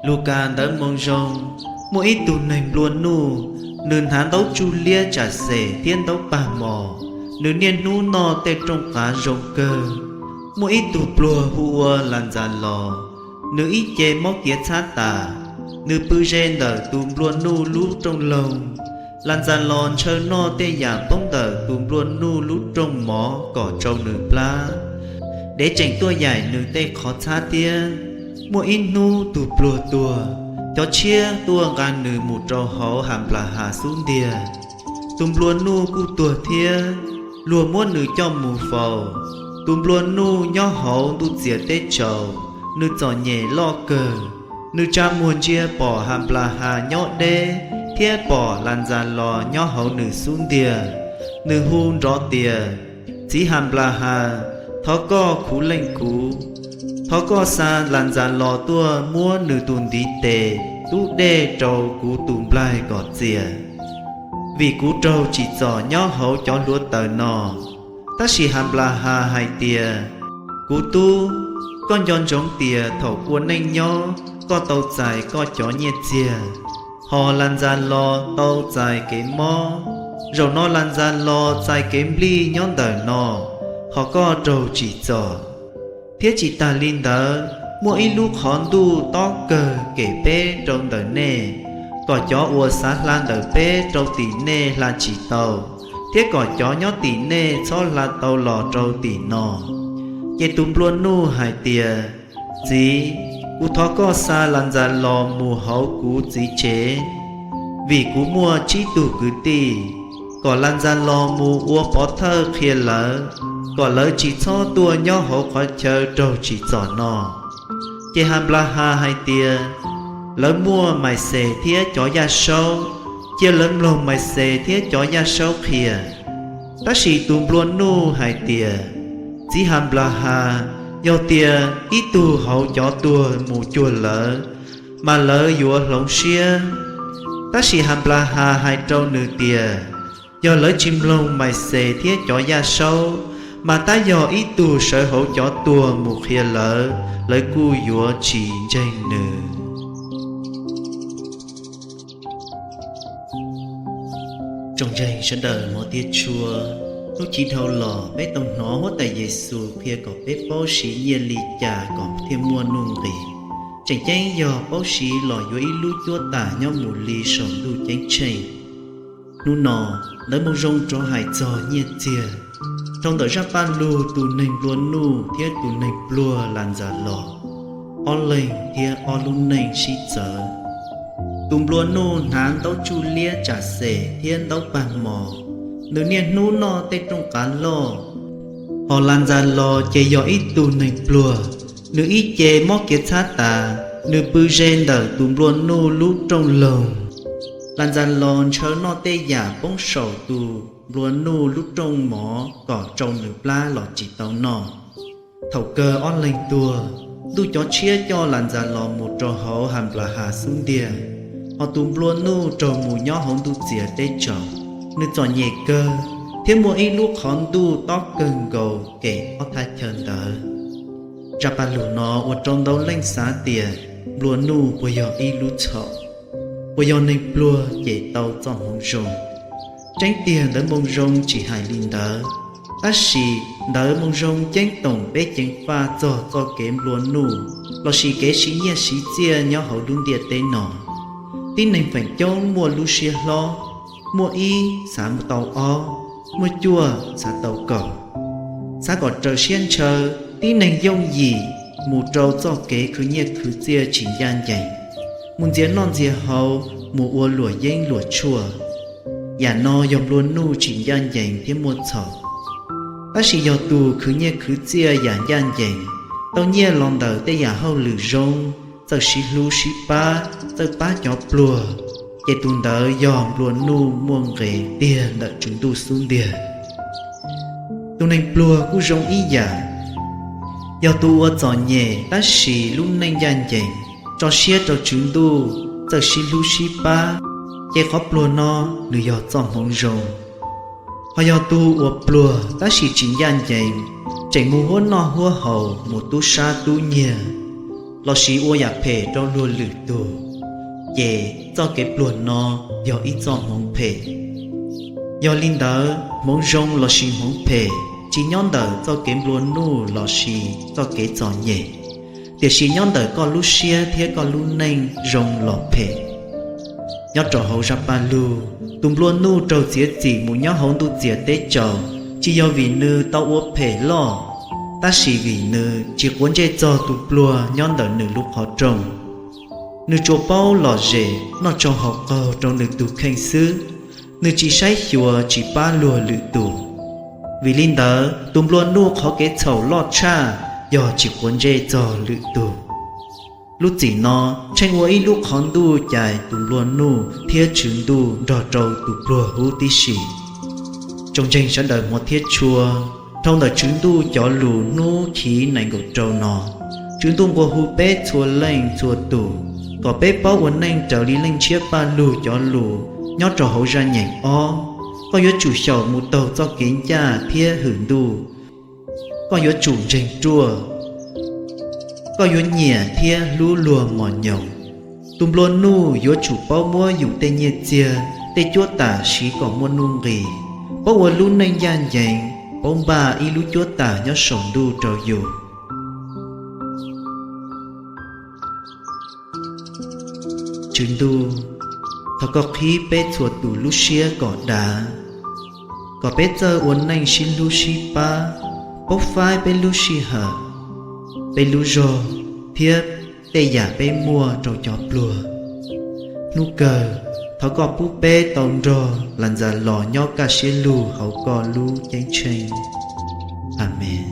Lukas ntawv Moo Zoo. Muaj ib tug neeg nplua nuj, nws hnav ntaub tsuj liab tsam xem thiab ntaub pag mos, nws niaj hnub noj tej rooj qav zoo kawg. Muaj ib tug pluag hu ua Las Ntxas Los, nws ib ce mob kiav txhab tas, nws pw ze ntawm tus nplua nuj lub rooj loog. Las Ntxas Los ntshaw noj tej yam poob ntawm tus nplua nuj lub rooj mov kom tsau nws plab. Dev tseem tuaj yaim nws tej qhov txhab thiab. Muaj ib hnub tus pluag tuag, cov tshiab tuaj nqa nws mus rau hauv Has Nplas Has xub ntiag. Tus nplua nuj kuj tuag thiab, luag muab nws coj mus faus. Tus nplua nuj nyob hauv ntuj txias teb tsaus, nws txom nyem loj kawg. Nws tsa muag ntsia pom Has Nplas Has nyob deb thiab pom Las Ntxas Los nyob hauv nws xub ntiag. Nws hu nrov tias, Txiv Has Nplas Has, thov koj khuv leej kuv. Thov koj xa Las Ntxas Los tuaj muab nws tus ntiv tes tub dej rau kuv tus nplaig kom txias, vim kuv raug tsim txom nyob hauv cov hluav taws no. Tab sis Has Nplas Has hais tias, Kuv tub, koj nco ntsoov tias thaum ua neej nyob koj tau txais koj cov nyiaj txiag, hos Las Ntxas Los tau txais kev mob. Zaum no Las Ntxas Los txais kev nplij nyob ntawm no, hos koj raug tsim txom. Thiab tsis tas li ntawd, muaj ib lub qhov ntuj tob kawg kem peb rau ntawm nej, kom cov uas xav hla ntawm peb rau tim nej hla tsis tau, thiab kom cov nyob tim nej txhob hla tau los rau tim no. Ces tus nplua nuj hais tias, Txiv, kuv thov koj xa Las Ntxas Los mus hauv kuv txiv tsev, vim kuv muaj tsib tug kwv tij. Kom Las Ntxas Los mus ua pov thawj qhia lawv, kom lawv tsis txhob tuaj nyob hauv qhov chaw raug tsim txom no. Ces Has Nplas Has hais tias, Lawv muaj Mais Xes thiab cov Yaj Saub, cia lawv mloog Mais Xes thiab cov Yaj Saub qhia. Tab sis tus nplua nuj hais tias, Txiv Has Nplas Has, yog tias ib tug hauv cov tuag mus cuag lawv, mas lawv yuav hloov siab. Tab sis Has Nplas Has hais rau nws tias, Yog lawv tsis mloog Mais Xes thiab cov Yaj Saub, mas tab yog ib tug sawv hauv cov tuag mus qhia lawv, lawv kuj yuav tsis ntseeg nws. Tsoom ntseeg sawv daws hmov thiab tshua, hnub chiv dhau los peb tau hnov Huab Tais Yes Xus qhia kom peb paub siv nyiaj li cas kom thiaj muaj nuj nqis. Tseem ceeb yog paub siv los yuav ib lub cuab tam nyob mus li saum ntuj ceeb tsheej. Hnub no, ntawv Moo Zoo rov hais txog nyiaj txiag, dhau ntawm zaj paj lug tus neeg nplua nuj thiab tus neeg pluag Las Ntxas Los, ob leeg thiab ob lub neej sib txawv. Tus nplua nuj hnav ntaub tsuj liab tsam xem thiab ntaub pag mos, nws niaj hnub noj tej rooj qav loj. Hos Las Ntxas Los ces yog ib tug neeg pluag, nws ib ce mob kiav txhab tas, nws pw ze ntawm tus nplua nuj lub rooj loog. Las Ntxas Los ntshaw noj tej yam poob saum tus nplua nuj lub rooj mov kom tsau nws plab los tsis tau noj. Thaum kawg ob leeg tuag, ntuj cov tshiab coj Las Ntxas Los mus rau hauv Has Nplas Has xub ntiag, hos tus nplua nuj raug mus nyob hauv ntuj txias teb tsaus. Nws txom nyem kawg, thiab muaj ib lub qhov ntuj tob kawg nkaus kem ob thaj chaw ntawd. Zaj paj lug no ua rau ntau leej xav tias nplua nuj puas yog ib lub txhaum, puas yog neeg pluag ces tau txoj hmoov zoo. Tseeb tiag ntawv Moo Zoo tsis hais li ntawd, tab sis ntawv Moo Zoo ceeb toom peb ceev faj txog txoj kev nplua nuj lossis kev siv nyiaj siv txiaj nyob hauv lub ntiaj teb no. Tib neeg feem coob muaj lub siab hlob, muaj ib xav tau ob, muaj cuaj xav tau kaum. Xav kom raws siab ntshaw, tib neeg yooj yim mus rau txoj kev khwv nyiaj khwv txiaj tsis ncaj ncees, mus ntxias noj ntxias haus, mus ua luam yeeb luam tshuaj. Yam no yog nplua nuj tsis ncaj ncees thiab muaj txhaum. Tab sis yog tus khwv nyiaj khwv txiaj yam ncaj ncees, tau nyiaj los ntawm tej yam hauj lwm zoo, txawj sib hlub sib pab, txawj pab cov pluag, ces tus ntawd yog nplua nuj muaj nqis tiag ntawm Tswv Ntuj xub ntiag. Tus neeg pluag kuj zoo ib yam. Yog tus uas txom nyem tab sis lub neej ncaj ncees, tso siab rau Tswv Ntuj, txawj sib hlub sib pab, ces qhov pluag no nws yog txoj hmoov zoo. Ho yog tus uas pluag tab sis tsis ncaj ncees, Pheej mus huab noj huab haus, mus tub sab tub nyiag, lossis ua yam phem rau luag lwm tus, ces txoj kev pluag no yog ib txoj hmoov phem. Yog li ntawd, hmoov zoo lossis hmoov phem tsis nyob ntawm txoj kev nplua nuj lossis txoj kev txom nyem, tiam sis nyob ntawm koj lub siab thiab koj lub neej zoo los phem. Nyob rau hauv zaj paj lug, tus nplua nuj raug txiav txim mus nyob hauv ntuj txias teb tsaus, tsis yog vim nws tau ua phem loj, tab sis vim nws tsis quav ntsej txog tus pluag nyob ntawm nws lub qhov rooj. Nws tsuas paub lom zem noj tsau haus qaug rau nws tus kheej xwb, nws tsis saib xyuas tsis pab luag lwm tus. Vim li ntawd, tus nplua nuj qhov kev txhaum loj tshaj yog tsis quav ntsej txog lwm tus. Lub txim no tsheej ua ib lub qhov ntuj cais tus nplua nuj thiab Tswv Ntuj nrog rau tus pluag huv tib si. Tsoom ntseeg sawv daws hmov thiab tshua, dhau ntawm Tswv Ntuj cov lus hnub chiv nees nkaum rau no, Tswv Ntuj nqua hu peb txhua leej txhua tus kom peb paub ua neej raws li Leej Ntshiab Paj Lug cov lus nyob rau hauv zaj nyeem ob: Koj yuav tsum xyaum mus taug txoj kev ncaj thiab hwm Ntuj. Koj yuav tsum ntseeg ruaj. Koj yuav nyiam thiab hlub luag mos nyoos. Tus nplua nuj yuav tsum paub muab yus tej nyiaj txiag, tej cuab tam siv kom muaj nuj nqis, paub ua lub neej ncaj ncees, paub npaj ib lub cuab tam nyob saum ntuj rau yus. Tswv Ntuj, thov Koj qhib peb txhua tus lub siab kom dav, kom peb txawj ua neej sib hlub sib pab, paub faib peb lub sij hawm, peb lub zog thiab tej yam peb muaj rau cov pluag. Hnub kawg, thov Koj pub peb tau nrog Las Ntxas Los nyob kaj siab lug hauv Koj lub Ceeb Tsheej. Amees.